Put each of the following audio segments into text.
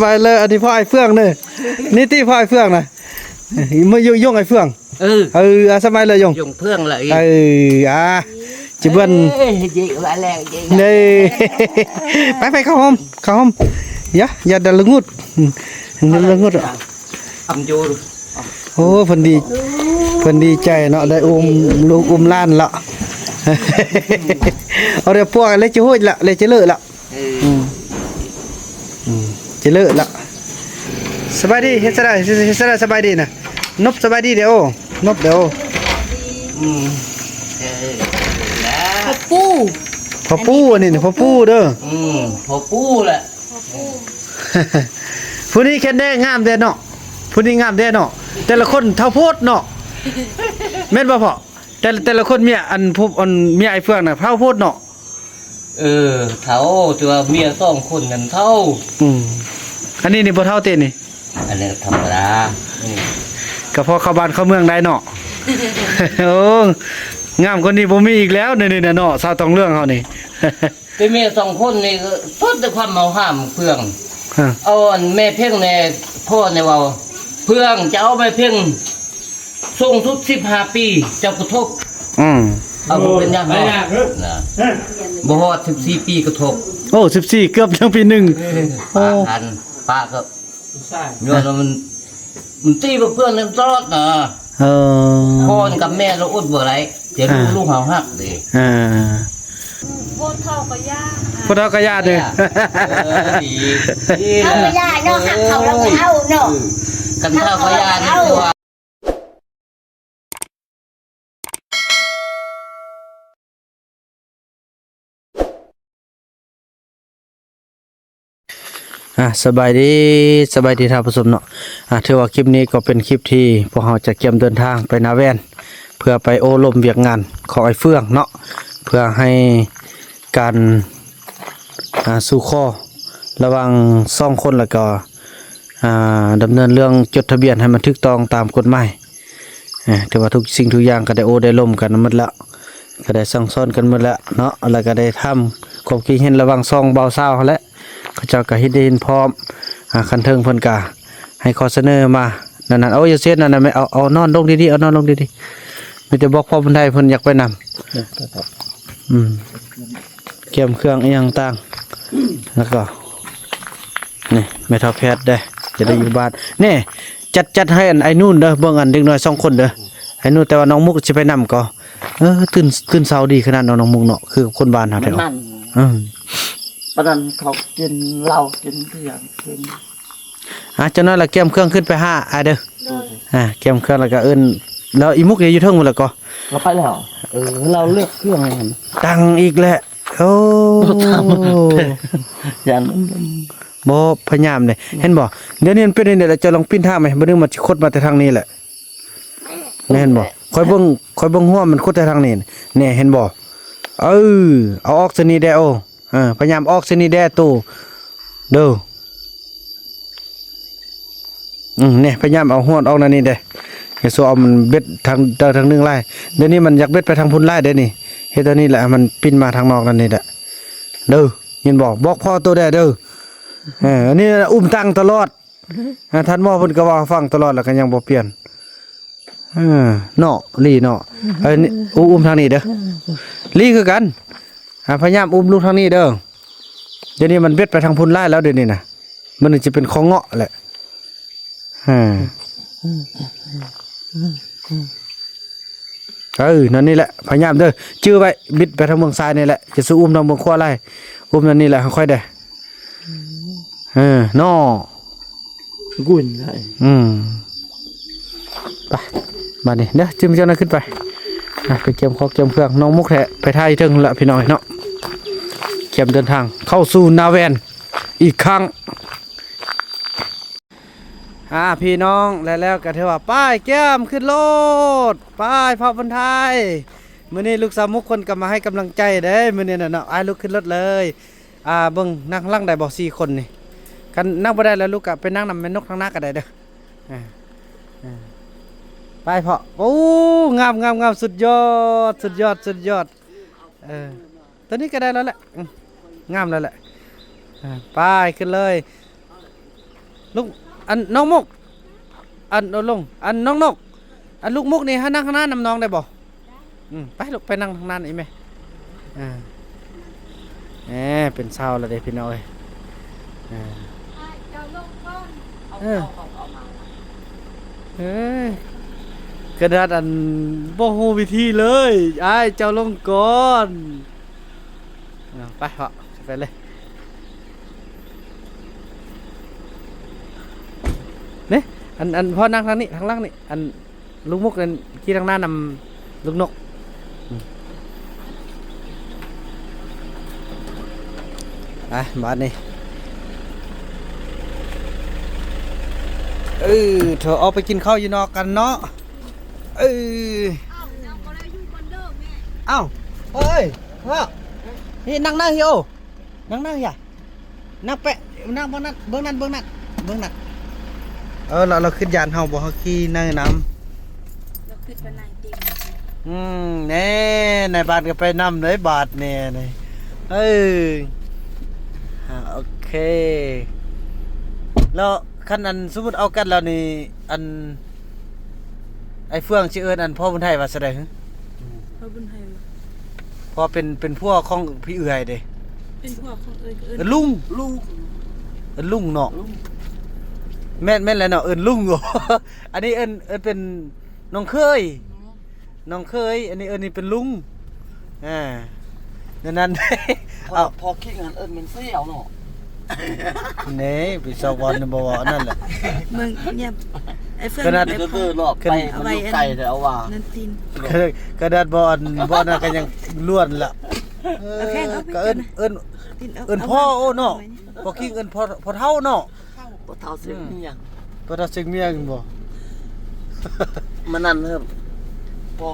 ໄປເລີຍ ອັນນີ້ພໍ່ອ້າຍເຟືອງເດີ ນີ້ຕິພໍ່ອ້າຍເຟືອງນະ ມາຢູ່ຍົງອ້າຍເຟືອງ ເອີ ເອີ ອາ ສະບາຍເລີຍຍົງ ຍົງເຟືອງລະ ເອີ ອາ ຈິເບິ່ນ ເອີ ເອີ ເອີ ເອີ ເອີ ເອີ ເອີ ໄປ ໄປເຂົ້າຫ້ອງ ເຂົ້າຫ້ອງ ຢ່າ ຢ່າດັນລະງຸດ ລະງຸດ ອຳຢູ່ ໂອ້ ເພິ່ນດີ ເພິ່ນດີໃຈເນາະ ໄດ້ອຸ້ມລູກອຸ້ມຫຼານລະ ເອົາແຕ່ພວກເລຍຈະໂຫດລະ ເລຍຈະເລີລະ ເອີ ອືມ ອືມ ຈະເລີລະ ສະບາຍດີ ເຮັດຈັ່ງໃດ ເຮັດຈັ່ງໃດ ສະບາຍດີນະ ນົບ ສະບາຍດີເດີ້ ນົບເດີ້ ອືມ ເອີ ພໍ່ປູ່ ພໍ່ປູ່ ອັນນີ້ພໍ່ປູ່ເດີ້ ອືມ ພໍ່ປູ່ແຫຼະ ຜູ້ນີ້ແຄນແດ່ງາມແດ່ເນາະ ຜູ້ນີ້ງາມແດ່ເນາະ ແຕ່ລະຄົນເຖົ້າໂພດເນາະ ແມ່ນບໍ່ພໍ່? ແຕ່ ແຕ່ລະຄົນເມຍ ອັນຜູ້ ອັນເມຍອ້າຍເຟືອງນະເຖົ້າໂພດເນາະ ເອີ ເຖົ້າ ແຕ່ວ່າເມຍສອງຄົນນັ້ນເຖົ້າ ອືມ ອັນນີ້ນີ້ບໍ່ເຖົ້າຕິນີ້ ອັນນີ້ທຳມະດາ ອືມ ກໍພໍເຂົ້າບ້ານເຂົ້າເມືອງໄດ້ເນາະ ໂອ້ ງາມກວ່ານີ້ບໍ່ມີອີກແລ້ວ ນີ້ນະເນາະ ສາວທອງເຫຼືອງເຮົານີ້. ແຕ່ເມຍສອງຄົນນີ້ກໍສຸດແຕ່ຄວາມເອົາຫ້າມເຟືອງ ຮະ ເອົາອັນແມ່ເພັງແດ່ ພໍ່ແດ່ເວົ້າ ເຟືອງຈະເອົາແມ່ເພັງສູງສຸດສິບຫ້າປີ ເຈົ້າກະທົບ ອືມ ເອົາບໍ່ເປັນຫຍັງເນາະ ນະ ບໍ່ຮອດສິບສີ່ປີກະທົບ ໂອ້ ສິບສີ່ ເກືອບຍັງປີໜຶ່ງ ເອີ ໂອ້ ປະກັນ ປະກໍ ຍ້ອນວ່າມັນ ມັນຕີເພື່ອນຕະຫຼອດນະ ເອີ ພໍ່ກັບແມ່ລະອົດບໍ່ໄດ້ ແຕ່ ອ່າ ລູກເຮົາຮັກເດ້ ອ່າ ຜູ້ເຖົ້າກໍຢ່າ ຜູ້ເຖົ້າກໍຢ່າເດ້ ເອີ ດີ ເຖົ້າກໍຢ່າເນາະ ຮັກເຂົາແລ້ວກໍເອົາເນາະ ເອີ ຄັນເຖົ້າກໍຢ່ານີ້ຄືວ່າ ອ່າ ສະບາຍດີ ສະບາຍດີທ່ານຜູ້ຊົມເນາະ ອ່າ ຖືວ່າຄລິບນີ້ກໍເປັນຄລິບທີ່ພວກເຮົາຈະກຽມເດີນທາງໄປນາແວ່ນ ເພື່ອໄປໂອ້ລົມວຽກງານຂອງອ້າຍເຟືອງເນາະ ເພື່ອໃຫ້ການ ອ່າ ສູ່ຂໍລະຫວ່າງສອງຄົນ ແລ້ວກໍ ອ່າ ດຳເນີນເລື່ອງຈົດທະບຽນໃຫ້ມັນຖືກຕ້ອງຕາມກົດໝາຍ ເອີ ຖືວ່າທຸກສິ່ງທຸກຢ່າງກໍໄດ້ໂອ້ໄດ້ລົມກັນໝົດແລ້ວ ກໍໄດ້ສັ່ງສອນກັນໝົດແລ້ວເນາະ ແລ້ວກໍໄດ້ຖາມຄວາມຄິດເຫັນລະຫວ່າງສອງບ່າວສາວຫັ້ນແຫຼະ ເຂົາເຈົ້າກໍເຫັນດີເຫັນພ້ອມ ອ່າ ຂັ້ນເທິງເພິ່ນກໍໃຫ້ຂໍ້ສະເໜີມານັ້ນໆ ໂອ້ ຢ່າເຊັດນັ້ນນະ ແມ່ ເອົາ ເອົານອນລົງດີໆ ເອົານອນລົງດີໆ ມີແຕ່ບອກພໍ່ບຸນໄທເພິ່ນຢາກໄປນຳ ອືມ ກຽມເຄື່ອງອີ່ຫຍັງຕ່າງ ແລ້ວກໍ ນີ້ແມ່ເຖົ້າແພດເດ້ ຈະໄດ້ຢູ່ບ້ານ ນີ້ ຈັດ ຈັດໃຫ້ອັນໄອ້ນູນເດີ ເບິ່ງອັນເດັກນ້ອຍສອງຄົນເດີ ໄອ້ນູນ ແຕ່ວ່ານ້ອງມຸກຊິໄປນຳກໍ ເອີ ຕື່ນ ຕື່ນເຊົ້າດີຂະໜາດເນາະ ນ້ອງມຸກເນາະ ຄືຄົນບ້ານເຮົາແທ້ ມັນ ເອີ ປານນັ້ນເຂົາກິນເຫຼົ້າກິນບຽກິນ ອ່າ ຈັກໜ້ອຍລະກຽມເຄື່ອງຂຶ້ນໄປຫາອ້າຍເດີ ໂດຍ ອ່າ ກຽມເຄື່ອງແລ້ວກໍເອີ້ນ ແລ້ວອີ່ມຸກນີ້ຢູ່ເທິງພຸ້ນລະກໍ ລາວໄປແລ້ວ ເອີ ລາວເລືອກເຄື່ອງຫັ້ນ ຕັງອີກແຫຼະ ໂອ້ ຢ້ານມັນ ບໍ່ພະຍາຍາມເດ້ ເຫັນບໍ່ ດຽວນີ້ມັນເປັນຈັ່ງໃດລະ ເຈົ້າລອງປິ່ນທາງແມ ບາດໜຶ່ງມັນຊິຄົດມາແຕ່ທາງນີ້ແຫຼະ ແມ່ນບໍ່ ຂ້ອຍເບິ່ງ ຂ້ອຍເບິ່ງຫົວມັນຄົດແຕ່ທາງນີ້ ແນ່ ເຫັນບໍ່ ເອີ ເອົາອອກຊະນີ້ແດ່ ໂອ້ ເອີ ພະຍາຍາມອອກຊະນີ້ແດ່ໂຕ ເດີ ອືມ ນີ້ ພະຍາຍາມເອົາຫວນອອກແນວນີ້ເດ້ ຢ່າສູ່ເອົາມັນເບັດທາງ ທາງໜຶ່ງຫຼາຍ ດຽວນີ້ມັນຢາກເບັດໄປທາງພຸ້ນຫຼາຍເດ້ນີ້ ເຮັດແນວນີ້ແຫຼະ ໃຫ້ມັນປິ່ນມາທາງນອກແນວນີ້ແຫຼະ ເດີ ຍິນບໍ່ ບອກພໍ່ໂຕແດ່ເດີ ເອີ ອັນນີ້ອຸ້ມຕັ້ງຕະຫຼອດ ອ່າ ທ່ານໝໍເພິ່ນກໍເວົ້າໃຫ້ຟັງຕະຫຼອດ ແລ້ວກໍຍັງບໍ່ປ່ຽນ ເອີ ເນາະ ລີເນາະ ເອີ ອຸ້ມທາງນີ້ເດີ ລີຄືກັນ ອ່າ ພະຍາຍາມອຸ້ມລູກທາງນີ້ເດີ ດຽວນີ້ມັນເບັດໄປທາງພຸ້ນຫຼາຍແລ້ວ ດຽວນີ້ນະ ມັນຊິເປັນຂອງເງາະແຫຼະ ເອີ ເອີ ນັ້ນນີ້ແຫຼະ ພະຍາຍາມເດີ ຈື່ໄວ້ ບິດໄປທາງເບື້ອງຊ້າຍນີ້ແຫຼະ ຢ່າສູ່ອຸ້ມທາງເບື້ອງຂວາຫຼາຍ ອຸ້ມນັ້ນນີ້ແຫຼະ ໃຫ້ຂ້ອຍແດ່ ເອີ ເນາະ ກຸນໄດ້ ອືມ ໄປ ບາດນີ້ເດີ ຈິມເຈົ້ານັ້ນຂຶ້ນໄປ ອ່ະ ໄປກຽມຂອງກຽມເຄື່ອງ ນ້ອງມຸກແທ້ ໄປຖ້າຢູ່ເທິງພຸ້ນລະ ພີ່ນ້ອງເນາະ ກຽມເດີນທາງເຂົ້າສູ່ນາແວ່ນອີກຄັ້ງ ອ່າ ພີ່ນ້ອງ ແລ້ວ ແລ້ວກໍຖືວ່າໄປ ກຽມຂຶ້ນລົດ ໄປ ພາວບຸນໄທ ມື້ນີ້ລູກສາວມຸກເພິ່ນກໍມາໃຫ້ກຳລັງໃຈເດ້ ມື້ນີ້ນະເນາະ ອ້າຍລຸກຂຶ້ນລົດເລີຍ ອ່າ ເບິ່ງນັ່ງຫຼັງໄດ້ບໍ່ ສີ່ຄົນນີ້ ຄັນນັ່ງບໍ່ໄດ້ແລ້ວ ລູກກໍໄປນັ່ງນຳແມ່ນົກທາງໜ້າກໍໄດ້ເດີ ອ່າ ອ່າ ໄປເພາະ ໂອ້ ງາມໆໆ ສຸດຍອດ ສຸດຍອດ ສຸດຍອດ ເອີ ຕົວນີ້ກໍໄດ້ແລ້ວແຫຼະ ອືມ ງາມແລ້ວແຫຼະ ອ່າ ໄປ ຂຶ້ນເລີຍ ລຸງ ອັນນ້ອງມຸກ ອັນ ເອີ ລຸງ ອັນນ້ອງນົກ ອັນລູກມຸກນີ້ ຫານັ່ງທາງໜ້ານຳນ້ອງໄດ້ບໍ່? ອືມ ໄປລູກ ໄປນັ່ງທາງໜ້າອີ່ແມ່. ອ່າ ແໝ ເປັນຊາວແລ້ວເດ້ພີ່ນ້ອງເອີຍ. ອ່າ ເອີ ເອີຍ ຂະໜາດອັນບໍ່ຮູ້ວິທີເລີຍ. ອ້າຍເຈົ້າລົງກ່ອນ. ເອົາ ໄປເພາະ ໄປເລີຍ. ນີ້ ອັນ ອັນ ພໍ່ນັ່ງທາງນີ້ ທາງຫຼັງນີ້ ອັນ ລຸງມຸກນັ້ນຂີ່ທາງໜ້ານຳລຸງນົກ. ອືມ ໄປບາດນີ້ ເອີ ເຮົາອອກໄປກິນເຂົ້າຢູ່ນອກກັນເນາະ. ເອີ ເອົ້າ ເອີຍ ເອີຍ ນີ້ນັ່ງ ນັ່ງ ໂອ ນັ່ງ ນັ່ງ ຢ່າ ນັ່ງແປະ ນັ່ງເບິ່ງນັ້ນ ເບິ່ງນັ້ນ ເບິ່ງນັ້ນ ເບິ່ງນັ້ນ. ເອີ ລາວ ລາວຄິດຢ້ານເຮົາບໍ່ ເຮົາຂີ່ໃນນຳ ລາວຄິດວ່ານາຍເຕັມ. ອືມ ແນ່ ນາຍບ້ານກໍໄປນຳເດ້ບາດນີ້. ເອີ ອ່າ ໂອເຄ ແລ້ວຄັນອັນ ສົມມຸດເອົາກັນແລ້ວນີ້ ອັນ ອ້າຍເຟືອງຊິເອີ້ນອັນພໍ່ບຸນໄທວ່າຊັ້ນໃດຫື? ພໍ່ບຸນໄທ ເພາະເປັນ ເປັນຜົວຂອງພີ່ເອື້ອຍເດ້. ເປັນຜົວຂອງເອື້ອຍ ເອີ້ນ ເອີ້ນລຸງ ລຸງ ເອີ້ນລຸງເນາະ. ລຸງ ແມ່ນ ແມ່ນແຫຼະເນາະ ເອີ້ນລຸງ. ອັນນີ້ເອີ້ນ ເອີ້ນເປັນນ້ອງເຂີຍ ນ້ອງເຂີຍ ອັນນີ້ເອີ້ນນີ້ເປັນລຸງ. ອ່າ ແນວນັ້ນ ເອົາ ພໍ່ຄິງຫັ້ນເອີ້ນແມ່ນສ່ຽວເນາະ. ນີ້ ໄປຊອກບ່ອນບໍ່ເວົ້າອັນນັ້ນແຫຼະ. ເບິ່ງ ງຽບ ໄອ້ເຟືອງ ຂະໜາດ ໄປເດີໆ ລອບໄປ ມັນຢູ່ໄກແທ້ວ່າ ນັ້ນຕີນ ຂະໜາດບໍ່ອັນ ບໍ່ອັນນັ້ນກໍຍັງລ້ວນລະ. ເອີ ໂອເຄ ກໍເອີ້ນ ເອີ້ນ ເອີ້ນພໍ່ເນາະ. ພໍ່ຄິງເອີ້ນພໍ່ ພໍ່ເຖົ້າເນາະ. ພໍ່ເຖົ້າເສັງມຽງ ອືມ ພໍ່ເຖົ້າເສັງມຽງບໍ່? ມື້ນັ້ນເຮີ ພໍ່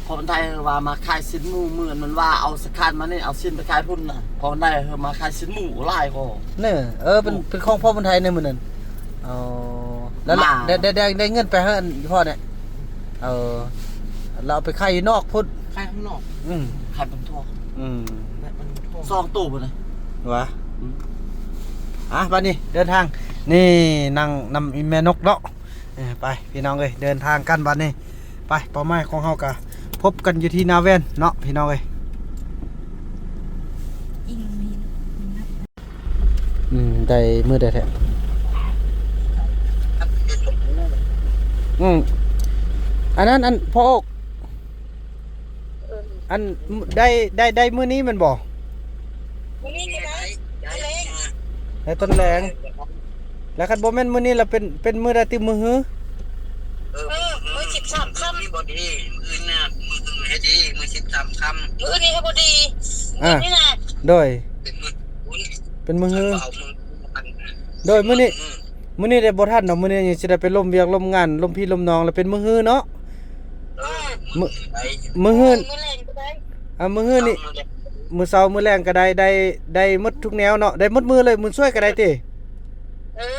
ພໍ່ບັນໄທເຮີວ່າມາຂາຍຊີ້ນໝູ ມື້ນັ້ນມັນວ່າເອົາສະຄານມານີ້ ເອົາຊີ້ນໄປຂາຍພຸ້ນນະ. ພໍ່ບັນໄທເຮີມາຂາຍຊີ້ນໝູຫຼາຍພໍ ເນີ. ເອີ ເປັນ ໂອ້ ເປັນຂອງພໍ່ບັນໄທໃນມື້ນັ້ນ. ອໍ ແລ້ວ ມາ ໄດ້ ໄດ້ ໄດ້ ໄດ້ເງິນໄປໃຫ້ອັນພໍ່ນີ້. ເອີ ແລ້ວເອົາໄປຂາຍຢູ່ນອກພຸ້ນ ຂາຍຂ້າງນອກ. ອືມ ຂາຍບັນທົ່ວ. ອືມ ແບບບັນທົ່ວ ສອງໂຕພຸ້ນນະ ຫວາ. ອືມ ອ່ະ ບາດນີ້ເດີນທາງ ນີ້ນັ່ງນຳອີ່ແມ່ນົກເນາະ. ເອີ ໄປພີ່ນ້ອງເອີຍ ເດີນທາງກັນບາດນີ້. ໄປ ເປົ້າໝາຍຂອງເຮົາກະພົບກັນຢູ່ທີ່ນາແວ່ນເນາະ ພີ່ນ້ອງເອີຍ. ອືມ ໄດ້ມື້ໃດແທ້? ອືມ ອັນນັ້ນ ອັນ ພໍ່ອົກ ອັນ ໄດ້ ໄດ້ ໄດ້ມື້ນີ້ແມ່ນບໍ່? ມື້ນີ້ກໍໄດ້ ຕອນແລງ ໄດ້ຕອນແລງ. ແລ້ວຄັນບໍ່ແມ່ນມື້ນີ້ລະເປັນ ເປັນມື້ໃດຕິ? ມື້ຮື? ເອີ ມື້ສິບສາມຄ່ຳນີ້ບໍ່ດີ ມື້ອື່ນນະ ມື້ອື່ນໃຫ້ດີ ມື້ສິບສາມຄ່ຳ ມື້ອື່ນນີ້ໃຫ້ບໍ່ດີ. ອ່າ ມື້ນີ້ນະ ໂດຍ ເປັນມື້ ເປັນມື້ຮື ເອົາມື້ ໂດຍ ມື້ນີ້ ມື້ນີ້ໄດ້ບໍ່ທັນດອກ ມື້ນີ້ຍັງຊິໄດ້ໄປລົມວຽກລົມງານ ລົມພີ່ລົມນ້ອງ ລະເປັນມື້ຮືເນາະ. ເອີ ມື້ ມື້ຮື ມື້ແລງກໍໄດ້ ອ່າ ມື້ຮືນີ້ ເຊົ້າມື້ແລງ ມື້ເຊົ້າມື້ແລງກໍໄດ້ ໄດ້ ໄດ້ໝົດທຸກແນວເນາະ ໄດ້ໝົດມື້ເລີຍ ມື້ຊ່ວຍກໍໄດ້ຕິ? ເອີ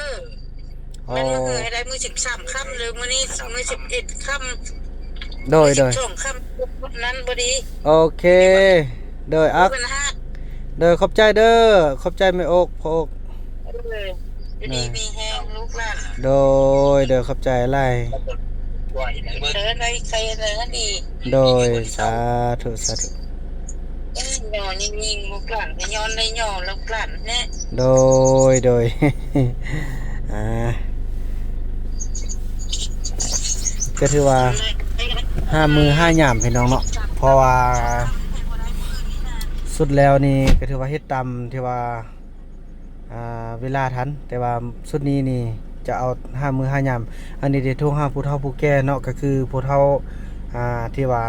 ອໍ ແມ່ນມື້ໃຫ້ໄດ້ມື້ສິບສາມຄ່ຳ ຫຼືມື້ນີ້ມື້ສິບເອັດຄ່ຳ ໂດຍ ໂດຍ ສິບສອງຄ່ຳ ນັ້ນບໍ່ດີ. ໂອເຄ ໂດຍ ອັກ ໂດຍ ຂອບໃຈເດີ ຂອບໃຈແມ່ອົກ ພໍ່ອົກ ເອີ ຢູ່ດີມີແຮງລູກຫຼານ. ໂດຍ ໂດຍ ຂອບໃຈຫຼາຍ. ເດີ ໄດ້ໃຄແລ້ວດີ. ໂດຍ ສາທຸ ສາທຸ. ເອີ ຍໍຍິງໆ ລູກຫຼານ ຍ້ອນໄດ້ຍໍລູກຫຼານແນ່. ໂດຍ ໂດຍ ອ່າ ກໍຖືວ່າຫາມື້ຫາຍາມ ພີ່ນ້ອງເນາະ ເພາະວ່າສຸດແລ້ວນີ້ກໍຖືວ່າເຮັດຕາມທີ່ວ່າ ອ່າ ເວລາທັນ ແຕ່ວ່າຊຸດນີ້ນີ້ຈະເອົາຫາມື້ຫາຍາມ. ອັນນີ້ໄດ້ໂທຫາຜູ້ເຖົ້າຜູ້ແກ່ເນາະ ກໍຄືຜູ້ເຖົ້າ ອ່າ ທີ່ວ່າ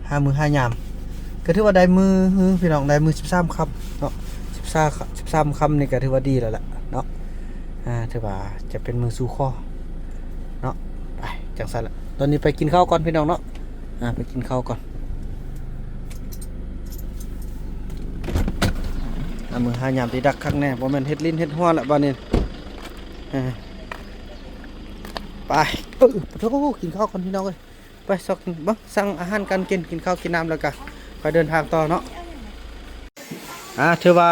ຫາມື້ຫາຍາມ ກໍຖືວ່າໄດ້ມື້ ພີ່ນ້ອງ ໄດ້ມື້ສິບສາມຄ່ຳເນາະ ສິບສາມ ສິບສາມຄ່ຳນີ້ກໍຖືວ່າດີແລ້ວລະເນາະ. ອ່າ ຖືວ່າຈະເປັນມື້ສູ່ຂໍເນາະ. ໄປ ຈັ່ງຊັ້ນລະ ຕອນນີ້ໄປກິນເຂົ້າກ່ອນ ພີ່ນ້ອງເນາະ. ອ່າ ໄປກິນເຂົ້າກ່ອນ. ຫາມື້ຫາຍາມທີ່ດັກຄັກແນ່ ບໍ່ແມ່ນເຮັດຫຼິ້ນເຮັດຫົວລະບາດນີ້. ເອີ ໄປ ເອີ ໂທ້ ກິນເຂົ້າກ່ອນ ພີ່ນ້ອງເອີຍ. ໄປຊອກເບິ່ງ ສັ່ງອາຫານການກິນ ກິນເຂົ້າກິນນ້ຳ ແລ້ວກະຄ່ອຍເດີນທາງຕໍ່ເນາະ. ອ່າ ຖືວ່າ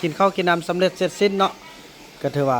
ກິນເຂົ້າກິນນ້ຳສຳເລັດເສັດສິ້ນເນາະ. ກໍຖືວ່າ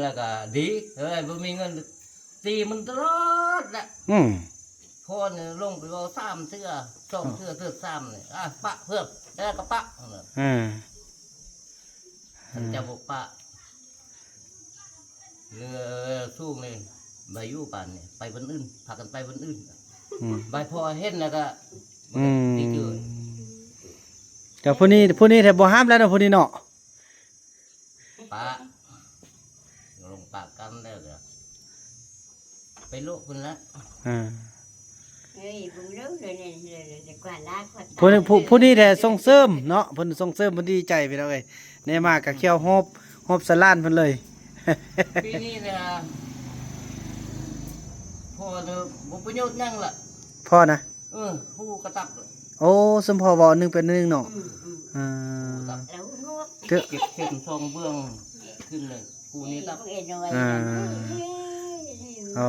ແລ້ວກໍດີ ເອີ ບໍ່ມີເງິນຕີມັນຕະຫຼອດແຫຼະ. ອືມ ພໍ່ນີ້ລົງໄປເວົ້າສາມເທື່ອ ສອງເທື່ອ ເທື່ອສາມນີ້ ອ່າ ປະເພິ່ນ ແລ້ວກໍປະ. ເອີ ເຈົ້າບໍ່ປະ ເຮືອສູງນີ້ ໄປຢູ່ບ້ານນີ້ ໄປບ່ອນອື່ນ ພາກັນໄປບ່ອນອື່ນ. ອືມ ບາດພໍເຫັນແລ້ວກໍ ອືມ ຕິດຢູ່. ແຕ່ຜູ້ນີ້ ຜູ້ນີ້ແທ້ບໍ່ຮັບແລ້ວເນາະ ຜູ້ນີ້ເນາະ. ປະ ລົງປະກັນແລ້ວກໍໄປໂລະພຸ້ນລະ. ອ່າ ເອີຍ ເບິ່ງເດີ ເດີ ເດີ ເດີ ກວາດລາກວາດຕາ ຜູ້ນີ້ ຜູ້ ຜູ້ນີ້ແທ້ສົ່ງເສີມເນາະ ເພິ່ນສົ່ງເສີມ ເພິ່ນດີໃຈພີ່ນ້ອງເອີຍ ໄດ້ມາກໍຂ້ຽວຮອບ ຮອບສະຫຼານເພິ່ນເລີຍ. ປີນີ້ນະ ພໍເລີຍ ບໍ່ປະໂຫຍດຫຍັງລະ ພໍນະ. ເອີ ຫູກະຕັບເລີຍ. ໂອ້ ສົມພໍເວົ້າໜຶ່ງເປັນໜຶ່ງເນາະ. ອືມ ອືມ ເອີ ຫູກະຕັບ ແລ້ວຫູ ເຈັບເສັ້ນສອງເບື້ອງຂຶ້ນເລີຍ. ຜູ້ນີ້ຕັບ ເອີ ເອີ ໂອ້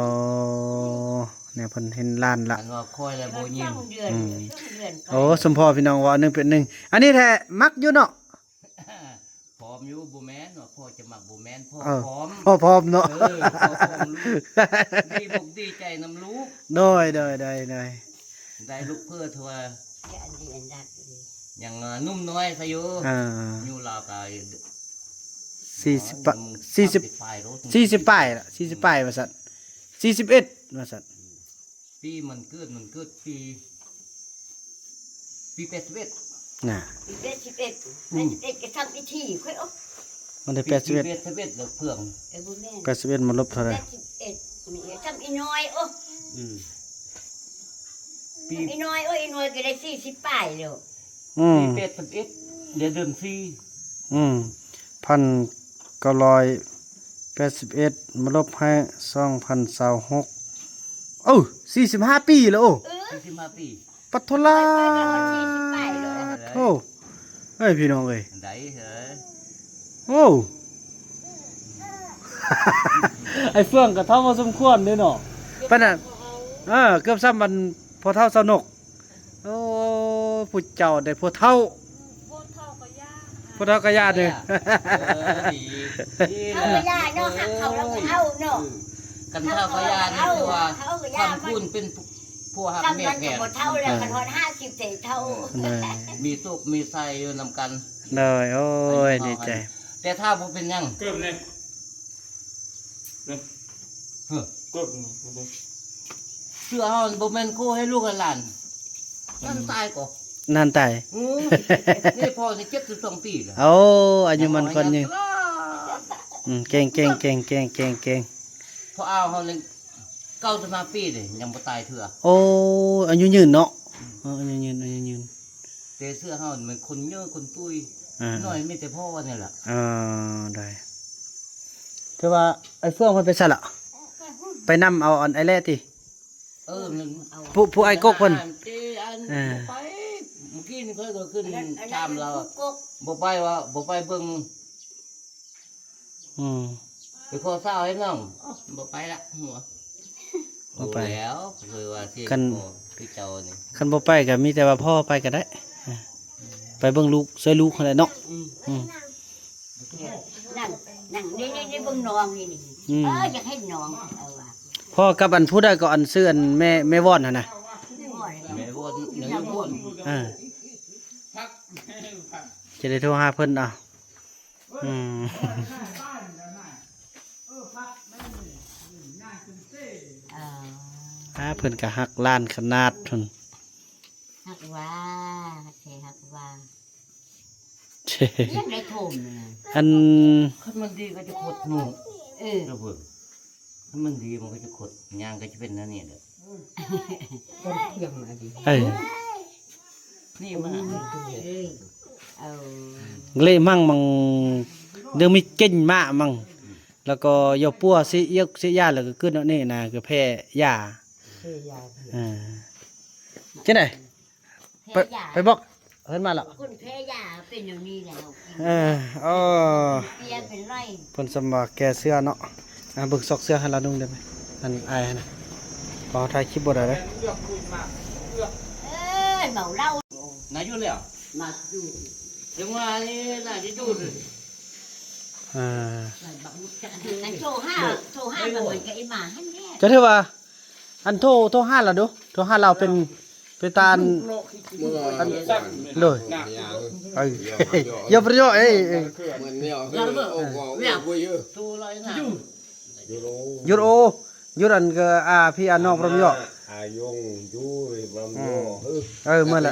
ແນວເພິ່ນເຫັນຫຼານລະ ຄັນວ່າຂ້ອຍລະບໍ່ຍິງ ອືມ ໂອ້ ສົມພໍພີ່ນ້ອງເວົ້າໜຶ່ງເປັນໜຶ່ງ ອັນນີ້ແທ້ມັກຢູ່ເນາະ ຜອມຢູ່ ບໍ່ແມ່ນວ່າພໍ່ຈະມັກ ບໍ່ແມ່ນ ພໍ່ ເອີ ຜອມ ພໍ່ຜອມເນາະ ເອີ ພໍ່ຜອມລູກ ດີອົກດີໃຈນຳລູກ ໂດຍ ໂດຍ ໂດຍ ໂດຍ ໄດ້ລູກເພີ່ນເທື່ອ ຈະອັນດີອັນດັກອີກ ຍັງ ເອີ ໜຸ່ມນ້ອຍຊະຢູ່ ເອີ ຢູ່ລາວກະສີ່ສິບປາຍ ສີ່ສິບ ສາມສິບປາຍໂລດ ສີ່ສິບປາຍລະ ສີ່ສິບປາຍວ່າຊັ້ນ ສີ່ສິບເອັດວ່າຊັ້ນ ປີມັນເກີດ ມັນເກີດປີ ປີແປດສິບເອັດ ນະ ປີແປດສິບເອັດ ອືມ ແປດສິບເອັດກໍຊ້ຳອີກທີ ຂ້ອຍ ໂອ້ ມັນໄດ້ແປດສິບເອັດ ປີແປດສິບເອັດແລ້ວເພື່ອງ ເອີ ບໍ່ແມ່ນ ແປດສິບເອັດມາລົບເທົ່າໃດ ແປດສິບເຊ້າອີນ້ອຍ ໂອ້ ອືມ ປີ ອີນ້ອຍ ໂອ້ ອີນ້ອຍກໍໄດ້ສີ່ສິບປາຍແລ້ວ ອືມ ປີແປດສິບເອັດ ເດືອນສີ່ ອືມ ພັນເກົ້າຮ້ອຍແປດສິບເອັດ ມາລົບໃຫ້ສອງພັນຊາວຫົກ ເອີ ສີ່ສິບຫ້າປີແລ້ວ ໂອ້ ເອີ ສີ່ສິບຫ້າປີ ປັດໂທລາ ໂອ້ ເອີຍ ພີ່ນ້ອງເອີຍ ໄດ້ເອີຍ ໂອ້ ອ້າຍເຟືອງກໍເຖົ້າພໍສົມຄວນເດ້ເນາະ ປານນັ້ນ ເອີ ເກືອບສ່ຳອັນພໍ່ເຖົ້າຊາວນົກ ໂອ້ ຜູ້ເຈົ້າໄດ້ຜູ້ເຖົ້າ ຜູ້ເຖົ້າກໍຢ່າ ຜູ້ເຖົ້າກໍຢ່າເດີ ເອີ ດີ ເຖົ້າກໍຢ່າເນາະ ຮັກເຂົາແລ້ວກໍເອົາເນາະ ເອີ ຄັນເຖົ້າກໍຢ່ານີ້ຄືວ່າ ເຖົ້າກໍຢ່າ ຄຳຄູນເປັນ ຜົວຮັກເມຍແພງ ຄັນມັນກໍບໍ່ເຖົ້າແລ້ວ ຄັນຮອດຫ້າສິບເດເຖົ້າ ເອີ ມີສຸກມີໄຊຢູ່ນຳກັນ ໂດຍ ໂອ້ຍ ດີໃຈ ແຕ່ຖ້າບໍ່ເປັນຫຍັງ ເກີບນີ້ ເອີ ເກີບນີ້ ເຊື່ອເຮົາ ບໍ່ແມ່ນໂຄໃຫ້ລູກໃຫ້ຫຼານ ນັ້ນຕາຍກໍ ນັ້ນຕາຍ ອືມ ນີ້ພໍ່ນີ້ເຈັດສິບສອງປີແລ້ວ ໂອ້ ອາຍຸໝັ້ນຂວັນຍືນ ອືມ ເກັ່ງໆ ເກັ່ງໆ ເກັ່ງໆ ພໍ່ອາວເຮົານີ້ ເກົ້າສິບຫ້າປີເດ້ ຍັງບໍ່ຕາຍເທື່ອ ໂອ້ ອາຍຸຍືນເນາະ ອືມ ເອີ ອາຍຸຍືນ ອາຍຸຍືນ ແຕ່ເຊື່ອເຮົາແມ່ນຄົນເຍີຄົນຕຸ້ຍ ອ່າ ນ້ອຍມີແຕ່ພໍ່ນີ້ລະ ເອີ ໄດ້ ຄືວ່າໄອ້ເຟືອງເພິ່ນໄປໃສລະ ໄປນຳເອົາອັນໄອ້ແລ້ຕິ ເອີ ຜູ້ ຜູ້ອ້າຍກົກເພິ່ນ ເອີ ໄປ ມື້ກີ້ນີ້ຂ້ອຍກໍຂຶ້ນຖາມລາວ ບໍ່ໄປວ່າ ບໍ່ໄປເບິ່ງ ອືມ ໄປຂໍສາວໃຫ້ນ້ອງ ບໍ່ໄປລະ ຫົວ ບໍ່ໄປແລ້ວ ຄືວ່າຊິ ຄັນ ຄືເຈົ້ານີ້ ຄັນບໍ່ໄປກໍມີແຕ່ວ່າພໍ່ໄປກໍໄດ້ ໄປເບິ່ງລູກ ຊ່ວຍລູກຫັ້ນແຫຼະເນາະ ອືມ ອືມ ນັ້ນ ນັ້ນ ນີ້ ນີ້ ນີ້ເບິ່ງນ້ອງນີ້ ນີ້ ອືມ ເອີ ຢາກເຫັນນ້ອງ ເອີ ວ່າ ພໍ່ກັບອັນຜູ້ໃດກໍ ອັນຊື່ອັນແມ່ ແມ່ວອນຫັ້ນນະ ແມ່ວອນ ແມ່ວອນ ເອີ ຈະໄດ້ໂທຫາເພິ່ນເອົາ ອືມ ເອີ ອ່າ ເພິ່ນກໍຮັກຫຼານຂະໜາດພຸ້ນ ຮັກວ່າ ແທ້ຮັກວ່າ ຍັງໄດ້ໂທມນະ ອັນ ຄັນມັນດີກໍຈະຄົດໜູ ເອີ ລະເບິ່ງ ຄັນມັນດີມັນກໍຈະຄົດ ຍ່າງກໍຈະເປັນແນວນີ້ແຫຼະ ເອີ ນີ້ມາ ເອີ ເລມັງມັງ ເດີມີເກັ່ງມາມັງ ແລ້ວກໍຢາປົວຊິເອກຊິຢາ ແລ້ວກໍເກີດແນວນີ້ນະ ກໍແພ້ຢາ ເອີ ຈັ່ງໃດ ໄປ ໄປບອກເພິ່ນມາແລ້ວ ຄົນແພ້ຢາເປັນແນວນີ້ແຫຼະ ເອີ ເອີ ເປັນໄລ ເພິ່ນສ່ຳວ່າແກ້ເສື້ອເນາະ ອ່າ ເບິ່ງຊອກເສື້ອໃຫ້ລາວນຸ່ງໄດ້ໄໝ ອັນອ້າຍຫັ້ນນະ ເຮົາຖ່າຍຄລິບບໍ່ໄດ້ເດ້ ເອີ ເມົາເຫຼົ້າ ນາຢູ່ແລ້ວ ນາຢູ່ ຈັ່ງວ່ານີ້ນາຢູ່ ເອີ ໂທຫາ ໂທຫາມັນກໍອີ່ໝາຫັ້ນແຫຼະ ກໍຖືວ່າ ອັນໂທ ໂທຫາລາວດູ ໂທຫາລາວເປັນ ເປັນຕາ ອັນ ໂດຍ ເອີ ຢ່າປະໂຍ ເອີ ເອີ ຢຸດໂອ ຢຸດອັນກໍອາ ພີ່ອານ້ອງປະໂຍ ອາຍົງຢູ່ປະໂຍ ເອີ ເມື່ອລະ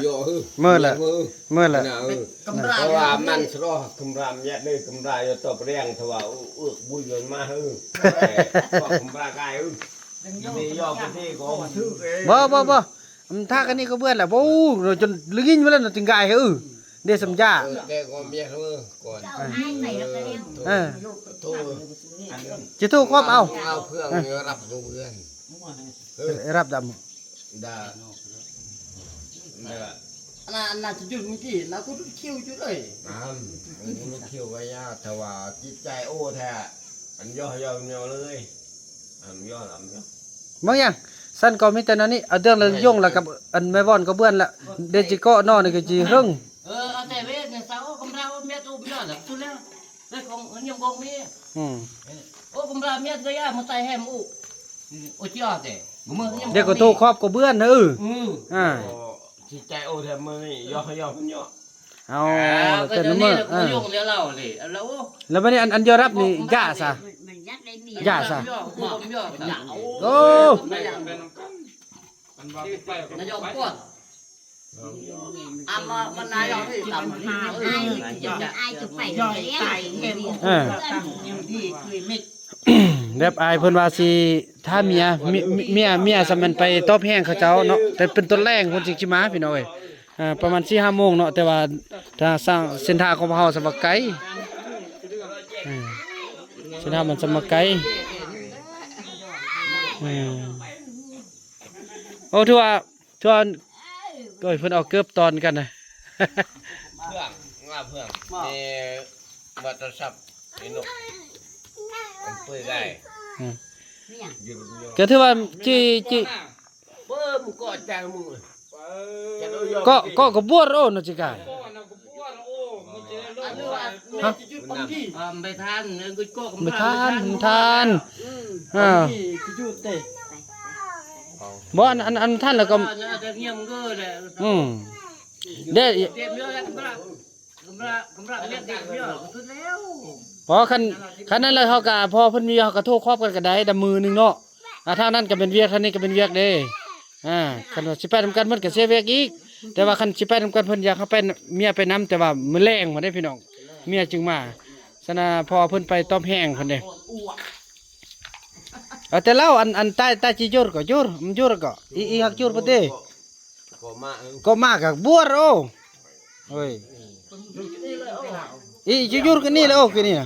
ເມື່ອລະ ເມື່ອລະ ກຳລາ ເພາະວ່າມັນສະຫຼອກ ກຳລາ ເມຍເດີ ກຳລາ ຢູ່ຕໍ່ປະແດງ ຖ້າວ່າເອືອກບຸນຍົນມາ ເອີ ກຳລາກາຍ ເອີ ບໍ່ ບໍ່ ບໍ່ ມັນທາກອັນນີ້ກໍເບືອດແຫຼະ ໂອ້ ຈົນລະຍິນມາແລ້ວ ຈຶ່ງກາຍ ເອີ ເດ ສຳຢາ ເອີ ແກກໍເມຍເອີ ກ່ອນ ເອີ ເອີ ຊິໂທຄວບເອົາ ເອົາເພື່ອນ ເອີ ຮັບຢູ່ເຮືອນ ເອີ ຮັບດຳ ດາ ອັນນັ້ນ ອັນນັ້ນຈະຢຸດມື້ກີ້ ລາວກໍຫຼຸດຄິວຢູ່ເລີຍ ອາ ຫຼຸດຄິວໄວ້ຍາ ແຕ່ວ່າຈິດໃຈໂອ້ແທ້ ອັນຍໍ້ ຍໍ້ເລີຍ ອັນຍໍ້ ອັນຍໍ້ ບາງຢ່າງ ຊັ້ນກໍມີແຕ່ແນວນີ້ ເອົາເລື່ອງລະຍົງລະກັບອັນແມ່ວອນກໍເບື່ອນລະ ເດຈິເກາະນໍນີ້ກໍຈິເຮິງ ເອີ ເອົາແຕ່ເວນເສົາ ກຳລາໂອມຽດອຸບຍ້ອນລະສຸດແລ້ວ ເອີ ຂອງຍຳກົງມີ ອືມ ໂອ ກຳລາມຽດກໍຢ່າມາໃສ່ແຮມອຸ ໂອຈິອອແຕ່ ເດກໍໂທຄອບກໍເບື່ອນເອີ ອືມ ອ່າ ຊິໃຈໂອແທ້ມື້ນີ້ ຍໍ້ ຍໍ້ ຍໍ້ ເອົາ ແລ້ວກໍເປັນມື້ ເອີ ແລ້ວບາດນີ້ອັນ ອັນຢອມຮັບນີ້ຢ່າຊະ ຢ່າຊະ ໂອ້ ນາຍົກກວນ ເອີ ແບບອ້າຍເພິ່ນວ່າຊິ ຖ້າເມຍ ເມຍ ເມຍ ເມຍສ່ຳມັນໄປຕອບແຮງເຂົາເຈົ້າເນາະ ແຕ່ເປັນຕອນແລງເພິ່ນຈຶ່ງຊິມາ ພີ່ນ້ອງເອີຍ. ອ່າ ປະມານສີ່ຫ້າໂມງເນາະ ແຕ່ວ່າທາງ ເສັ້ນທາງຂອງພວກເຮົາສຳວ່າໄກ ເອີ ເສັ້ນທາງມັນສຳວ່າໄກ ເອີ ໂອ້ ຖືວ່າ ຊວນ ໂອ້ຍ ເພິ່ນເອົາເກີບຕອນກັນນະ ເພື່ອງ ງາເພື່ອງ ມີມາໂທລະສັບ ໄອ້ນົກ ມັນເປີດໄດ້ ອືມ ຢູ່ ກໍຖືວ່າຈີ ຈີ ເບິ່ງກໍແຈງມື ເກາະ ເກາະກະບວດໂອນະຈິກາຍ ຮະ ໄປທານ ໄປທານ ທານ ອືມ ອ່າ ບໍ່ ອັນ ອັນ ອັນທານແລ້ວກໍ ອືມ ເດ້ ບໍ່ ຄັນ ຄັນນັ້ນແລ້ວເຮົາກະ ພໍເພິ່ນມີ ເຮົາກະໂທຄອບກັນກະໄດ້ ດຳມື້ໜຶ່ງເນາະ ອ່າ ທາງນັ້ນກະເປັນວຽກ ທາງນີ້ກະເປັນວຽກເດ້ ອ່າ ຄັນວ່າຊິໄປນຳກັນເພິ່ນກະເສຍວຽກອີກ ແຕ່ວ່າຄັນຊິໄປນຳກັນເພິ່ນຢາກໃຫ້ໄປ ເມຍໄປນຳ ແຕ່ວ່າມື້ແລງພຸ້ນເດ້ພີ່ນ້ອງ ເມຍຈຶ່ງມາ ຊັ້ນນະ ເພາະວ່າເພິ່ນໄປຕອບແຮງພຸ້ນເດ້ ເອົາແຕ່ລາວ ອັນ ອັນຕາຍ ຕາຍຈິຢຸດກໍຢຸດ ມັນຢຸດກໍ ອີ ອີຮັກຢຸດປະເຕ ກໍມາ ກໍມາກະບວດໂອ ໂອ້ຍ ອີ ຢູ່ຢູ່ກັນນີ້ແຫຼະ ໂອ ຄືນີ້ນະ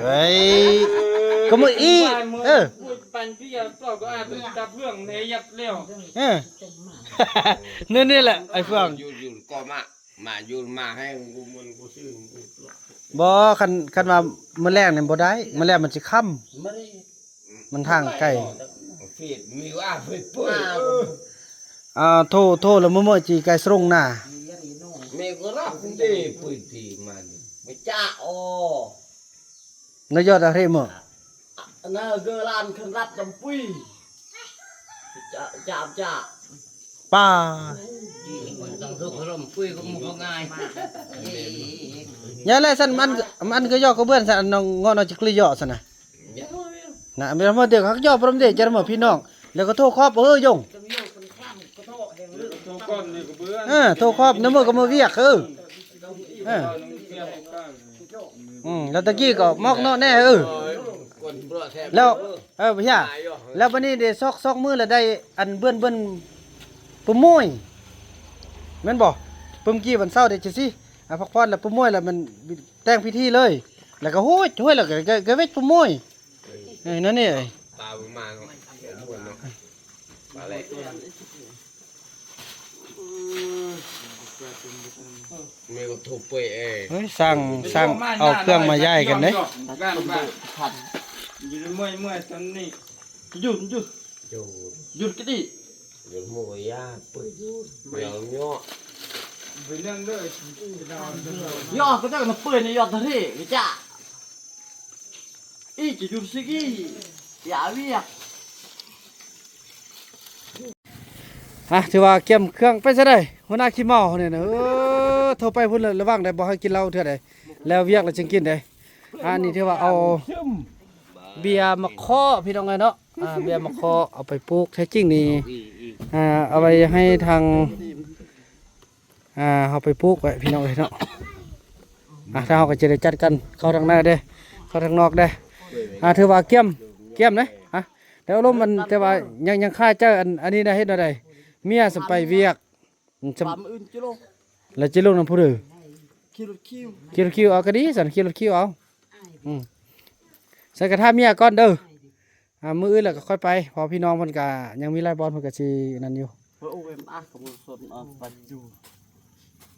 ເຮີ້ຍ ກໍມື້ອີ ເອີ ເອີ ແນວນີ້ແຫຼະ ໄອ້ເຟືອງ ຢູ່ໆກໍມາ ມາຢູ່ມາແຮງ ບໍ່ ມັນບໍ່ຊື່ ບໍ່ ຄັນ ຄັນວ່າມື້ແລງນີ້ບໍ່ໄດ້ ມື້ແລງມັນຊິຄ່ຳ ມັນທາງໄກ ອ່າ ໂທ ໂທລະມື້ເມີຈີໄກສຣົງນາ ເມກໍຮັບເດ ປຸຍຕີມານີ້ ມາຈາອໍ ນາຍອດອາເຣເມີ ນາເກີລານຄັນລັດດຳປຸຍ ຈາ ຈາ ຈາ ປາ ຍັງແລະຊັ້ນ ມັນ ມັນກໍຢອກກະເບືອນຊັ້ນ ເງາະນອກຈະກລີຢອກຊັ້ນນະ ນະ ເມື່ອເດກເຂົາຢອກປະມເດກຈະມາພີ່ນ້ອງ ແລ້ວກໍໂທຄອບ ເອີ ຢົງ ເອີ ໂທຄອບ ນຳມື້ກໍມາວຽກ ເອີ ເອີ ອືມ ແລ້ວຕະກີ້ກໍມອກເນາະແນ່ ເອີ ແລ້ວ ເອີ ພະຍາ ແລ້ວບາດນີ້ເດ ຊອກ ຊອກມື້ລະໄດ້ອັນເບື່ອນ ເບື່ອນ ປະໂມຍ ແມ່ນບໍ່? ປຶ້ມກີ້ວັນເສົາເດ ຈັ່ງຊີ້ ອາ ພັກຜ່ອນລະປະໂມຍລະມັນແຕ່ງພິທີເລີຍ ລະກະໂຫຍ ໂຫຍ ລະກະ ກະ ກະເວັດປະໂມຍ ເອີ ນັ້ນນີ້ ປາມາເນາະ ປາແຫຼະ ແມ່ກໍໂທໄປເອງ ເຮີ້ຍ ສ້າງ ສ້າງເອົາເຄື່ອງມາຍ້າຍກັນເດ້ ຢູ່ເມື່ອຍໆຕອນນີ້ ຢຸດ ຢຸດ ຢຸດກະດິ ຢຸດໝູກຢາ ເປີດຢູ່ ເປັນເຫຍາະ ເປັນເລື່ອງເດີ ຍອດກໍເຈົ້ານະເປີດໃນຍອດທະເລກະຈະ ອີກຈະຢຸດຊິກີ ຢ່າວຽກ ອ່ະ ຖືວ່າກຽມເຄື່ອງໄປຊະໄດ໋ ຫົວໜ້າຂີ້ເມົານີ້ນະ ເອີ ໂທໄປພຸ້ນລະ ລະວັງໄດ໋ ບໍ່ໃຫ້ກິນເຫຼົ້າເທື່ອໃດ ແລ້ວວຽກລະຈຶ່ງກິນເດ້ ອັນນີ້ຖືວ່າເອົາເບຍມາເຄາະ ພີ່ນ້ອງເອີຍເນາະ ອ່າ ເບຍມາເຄາະເອົາໄປປູກ ແທ້ຈິງນີ້ ອ່າ ເອົາໄວ້ໃຫ້ທາງ ອ່າ ເຮົາໄປປູກໄວ້ພີ່ນ້ອງເອີຍເນາະ ອ່າ ທາງເຮົາກໍຈະໄດ້ຈັດກັນເຂົ້າທາງໃນເດ້ ເຂົ້າທາງນອກເດ້ ອ່າ ຖືວ່າກຽມ ກຽມເດ້ ອ່າ ແຕ່ອາລົມມັນ ແຕ່ວ່າຍັງ ຍັງຄາໃຈ ອັນ ອັນນີ້ນະ ເຮັດແນວໃດ ເມຍສຳໄປວຽກ ອືມ ລະຊິລົງນຳຜູ້ໃດ ຂີ່ລົດຄິວ ເອົາກໍດີຊັ້ນ ຂີ່ລົດຄິວເອົາ ອືມ ຊັ້ນກໍຖ້າເມຍກ່ອນເດີ ອ່າ ມື້ອື່ນລະກໍຄ່ອຍໄປ ເພາະພີ່ນ້ອງເພິ່ນກະຍັງມີຫຼາຍບ່ອນ ເພິ່ນກະຊິນັ້ນຢູ່ ໂອ້ຍ ໂອ້ຍ ອ່ະ ກະບໍ່ສົນ ເອີ ໄປຢູ່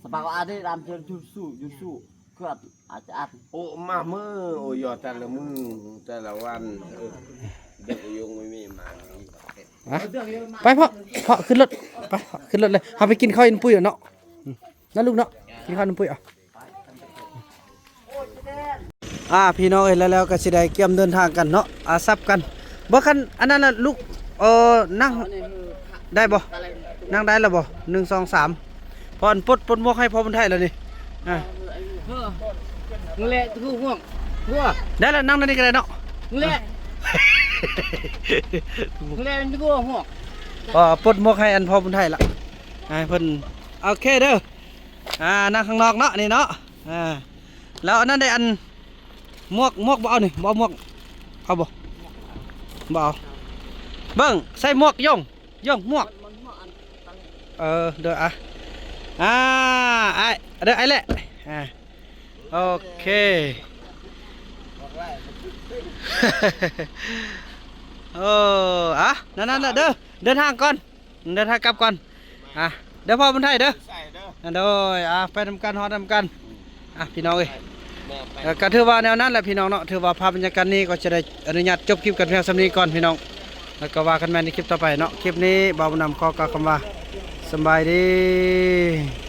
ສະບາຍວ່າອາເດດຳເຈີ ຢູຊູ ຢູຊູ ກອດອາຈານ ໂອ້ ມາມື້ ໂອ້ ຢໍແຕ່ລະມື້ແຕ່ລະວັນ ເອີ ເດັກຍົງມີມາ ໄປພໍ່ ພໍ່ຂຶ້ນລົດ ໄປ ຂຶ້ນລົດເລີຍ ເຮົາໄປກິນເຂົ້າອີ່ນ້ຳປຸ້ຍເນາະ ອືມ ນະລູກເນາະ ກິນເຂົ້ານ້ຳປຸ້ຍເອົາ. ອ່າ ພີ່ນ້ອງເອີຍ ແລ້ວ ແລ້ວກໍຊິໄດ້ກຽມເດີນທາງກັນເນາະ ອ່າ ສັບກັນ ບໍ່ ຄັນອັນນັ້ນນະລູກ ເອີ ນັ່ງໄດ້ບໍ່ ນັ່ງໄດ້ແລ້ວບໍ່ ໜຶ່ງ ສອງ ສາມ ພໍອັນປົດ ປົດໝວກໃຫ້ພໍ່ບຸນໄທແລ້ວນີ້ ອ່າ ເອີ ມຶງແລະ ຄືຫ່ວງ ຫົວ ໄດ້ແລ້ວ ນັ່ງໃນນີ້ກໍໄດ້ເນາະ ມຶງແລະ ມຶງແລະ ຄືຫ່ວງ ພໍປົດໝວກໃຫ້ອັນພໍ່ບຸນໄທລະ ໃຫ້ເພິ່ນ ໂອເຄເດີ ອ່າ ນັ່ງຂ້າງນອກເນາະ ນີ້ເນາະ ອ່າ ແລ້ວອັນນັ້ນໄດ້ອັນ ໝວກ ໝວກບໍ່ເອົານີ້ ບໍ່ເອົາໝວກ ເອົາບໍ່ ບໍ່ເອົາ ເບິ່ງ ໃສ່ໝວກ ຢົງ ຢົງ ໝວກ ເອີ ເດີ ອ່ະ ອ່າ ອ້າຍ ເດີ ອ້າຍແຫຼະ ອ່າ ໂອເຄ ໂອ້ ອ່ະ ນັ້ນໆ ເດີ ເດີນທາງກ່ອນ ເດີນທາງກັບກ່ອນ ອ່ະ ເດີພໍ່ບຸນໄທເດີ ໂດຍ ອ່ະ ໄປນຳກັນ ຮອດນຳກັນ ອ່ະ ພີ່ນ້ອງເອີຍ ແມ່ນ ແລ້ວກໍຖືວ່າແນວນັ້ນແຫຼະພີ່ນ້ອງເນາະ ຖືວ່າພາບບັນຍາກາດນີ້ກໍຈະໄດ້ອະນຸຍາດຈົບຄລິບກັນພຽງສ່ຳນີ້ກ່ອນພີ່ນ້ອງ ແລ້ວກໍວ່າກັນໃໝ່ໃນຄລິບຕໍ່ໄປເນາະ ຄລິບນີ້ບ່າວບຸນນຳຂໍກ່າວຄຳວ່າ ສະບາຍດີ.